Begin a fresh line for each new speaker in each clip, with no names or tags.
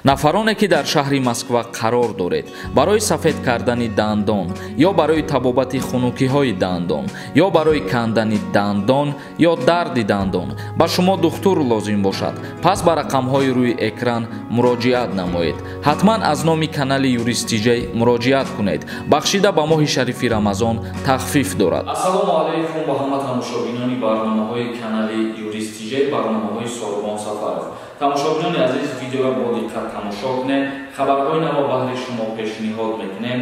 Нафароне, ки дар шаҳри Москва қарор доред, барои сафед кардани дандон ё барои табобати хунукиҳои дандон ё барои кандани дандон ё дарди дандон ба шумо духтур лозим бошад, пас ба рақамҳои рӯи экран муроҷиат намоед. Ҳатман аз номи канали Юрист Тиҷай муроҷиат кунед. Бахшида ба моҳи шарифи Рамазон тахфиф дорад.
Ассалому алайкум ба ҳама тамошобинони барномаҳои канали Юрист Тиҷай, барномаҳои Сорбон Сафаров. Тамошобинони азиз, видеоро бо диққат тамошо кунед. Хабарҳои наво баҳри шумо пешниҳод мекунем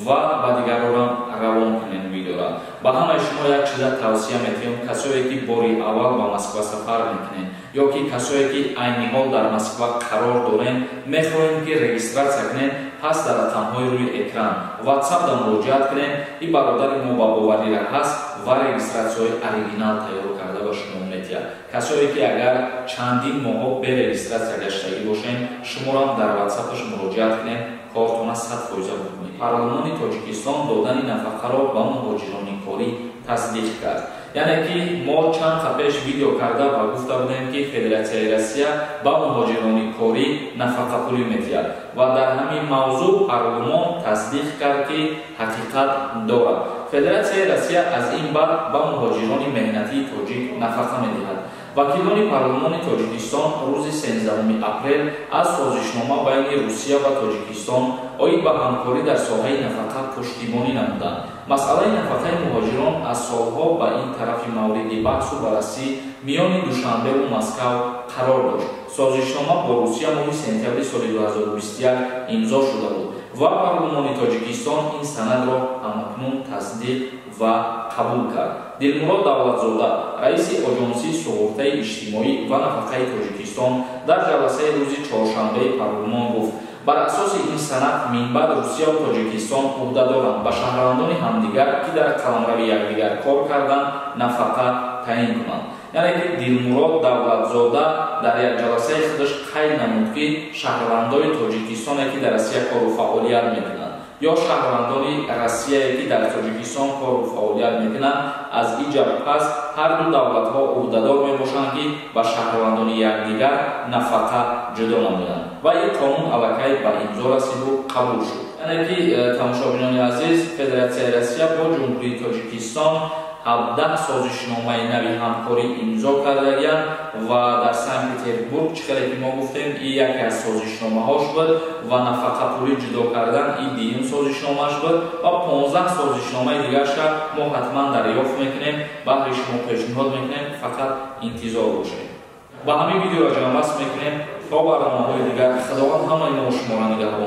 ва ба дигарорам равон кунед видеора. Ба ҳамаи шумо як чиза тавсия метиҳем: касое, ки бори аввал ба Москва сафар мекунед ё ки касое, ки айни ҳол дар Москва қарор дорем, мехоҳем, ки регистрация кунед, пас дар рақамҳои рӯи экран Ватсапда муроҷиат кунед. Ин бародари мо ба боварира ҳаст ва регистрация ҳои оригинал тайёр карда ба шумо метиҳад. Касое, ки агар чандин моҳҳо бе регистрация гаштагӣ бошед, шуморам дар Ватсапаш муроҷиат кунед, кортона 100% буд. Парлумони Тоҷикистон додани нафақаро ба муҳоҷирони корӣ тасдиқ кард. Яъне ки мо чанд қа пеш видео карда ва гуфта будем, ки Федератсияи Россия ба муҳоҷирони корӣ нафақапулӣ метиҳад ва дар ҳамин мавзӯъ парлумон тасдиқ кард, ки ҳақиқат дорад. Федератсияи Россия аз ин баъд ба муҳоҷирони меҳнатии тоҷик нафақа медиҳад. Вакилони парлумони Тоҷикистон рӯзи 13 апрел аз созишнома байни Русия ва Тоҷикистон оид ба ҳамкорӣ дар соҳаи нафақа пуштибонӣ намуданд. Масъалаи нафақаи муҳоҷирон аз солҳо ба ин тарафи мавриди баҳсу баррасӣ миёни Душанбеву Москав қарор дошт. Созишнома бо Русия моҳи сентябри соли 2021 имзо шуда буд ва парлумони Тоҷикистон ин санадро ҳамакнун тасдиқ ва қабул кард. Дилмурод Давлатзода, раиси Оҷонсии суғуртаи иҷтимоӣ ва нафақаи Тоҷикистон, дар ҷаласаи рӯзи чоршанбеи парлумон гуфт: бар асоси ин санад минбаъд Русияву Тоҷикистон ӯҳдадоранд ба шаҳрвандони ҳамдигар, ки дар қаламрави якдигар кор карданд, нафақа таъин кунанд. Яъне ки Дилмурод Давлатзода дар як ҷаласаи худаш қайд намуд, ки шаҳрвандони Тоҷикистоне, ки дар Россия кору фаъолият мекунанд, ё шаҳрвандони Россияе, ки дар Тоҷикистон кору фаъолият мекунанд, аз иҷа пас ҳарду давлатҳо ӯҳдадор мебошанд, ки ба шаҳрвандони якдигар нафақа ҷудо намоянд, ва ин қонун аллакай ба имзо расиду қабул шуд. Яъне ки, тамошобинони азиз, Федератсияи Россия бо Ҷумҳурии Тоҷикистон 17 созишномаи нави ҳамкорӣ имзо кардагианд ва дар Санкт Петербург, чӣ хеле ки мо гуфтем, ин яке аз созишномаҳош буд ва нафақапулӣ ҷудо кардан ин дуюм созишномааш буд ва 15 созишномаи дигарша мо ҳатман дарёфт мекунем, баҳри шумо пешниҳод мекунем, фақат интизор бошед. Ба ҳамин видеоро ҷамъбаст мекунем. То барномаҳои дигар Худованд ҳамаи мо шуморо нигаҳбон.